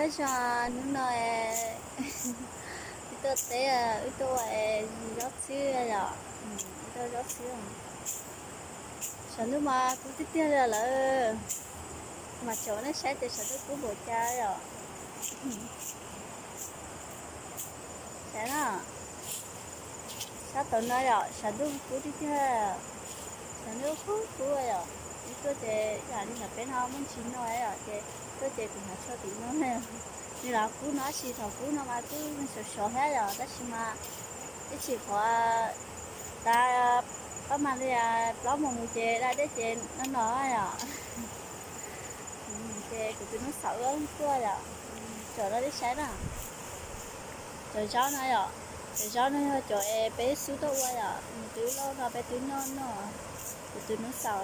Hnub no wb tuaj teb, wb tuaj ua zaub txhwb yom, wb tuaj zaub txhwb. Saum ntuj mas kub tiag tiag li lawm, mas tsom nej saib tias saum ntuj kub npaum cas yom. Saib na, sab tom no yom, saum ntuj kub tiag tiag, saum ntuj kub kub yom. Wb tuaj ces yam li ntawm peb no muaj ntsis no yom, ces tuaj ces kuv hnav tsho tim no. Nws los kub no tab sis thaum kub no mas twb sov sov thiab yom, tab sis mas ib chim qhov tas pab mas li plaub moos mus ces da dej ces no no yom. Ces kuv tus nus xaum wb tuaj yom, tsom rau nej saib na. Cov zaub no yom, cov zaub no yog cov es peb xub tuaj ua yom, nws twb loj no peb twb noj noj. Kuv tus nus xaum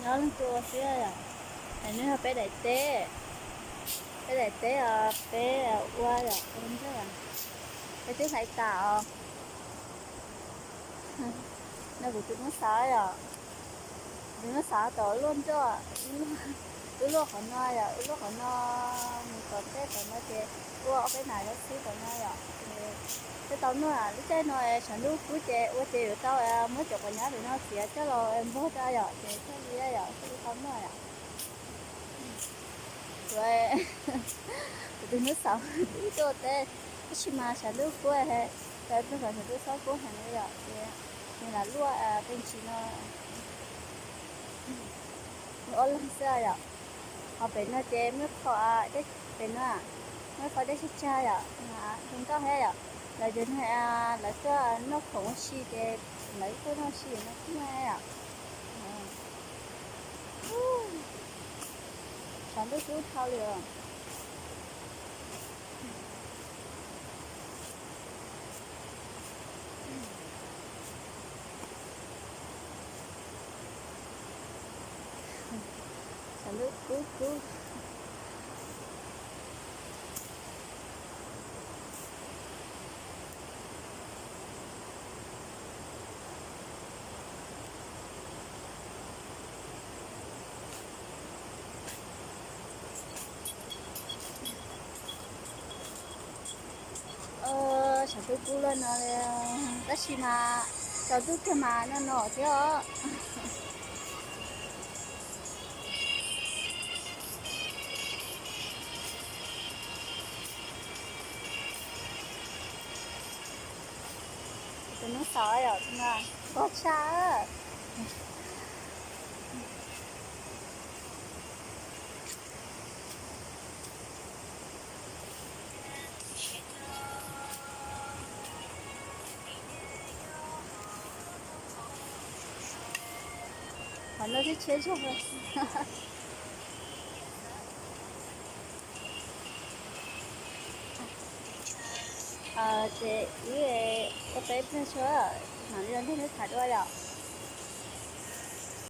nyob leej twg ua xwb yom. Es nws yog peb daim teb, peb daim teb os, peb ua yom, peb twb hlais tas os. No kuv tus nus xaum yom, tus nus xaum tom luaj nroj, wb luaj qhov no yom, wb luaj qhov no mus tom ntej tom no ces ua ob peb nas zaub txhwb tom no yom. Peb tau noj lub caij no saum ntuj kub ces ua ces yuav tau muab cov quav nyab pem no txiav coj los npog rau yom, ces thiaj li yom, thiaj li tau noj yom. Kuv, kuv tus nus xaum ib tuaj teb, tab sis mas saum ntuj kub, saum ntuj kub xob kub heev li yom, ces nws lam luaj tej ntsis no, nws ob leeg xwb yom. Ho pem no ces muaj qhov, pem no muaj qhov dej tsag tsag yom, zoo nkauj thiab yom. Lawv cov neeg lawv tuaj noj khoom ua si ces lawv tuaj noj ua si no kuj muaj yom. Saum ntuj kub dhau li os. Saum ntuj kub kub. Saum ntuj kub loj no li, tab sis mas saum ntuj kiag mas no no thiab os. Tus nus xaum yom, tus no nkauj tshaj. Qhov no thiab tsheb zog. Ces wb ua peb pliag tso, mam li los nrog nej tham dua yom.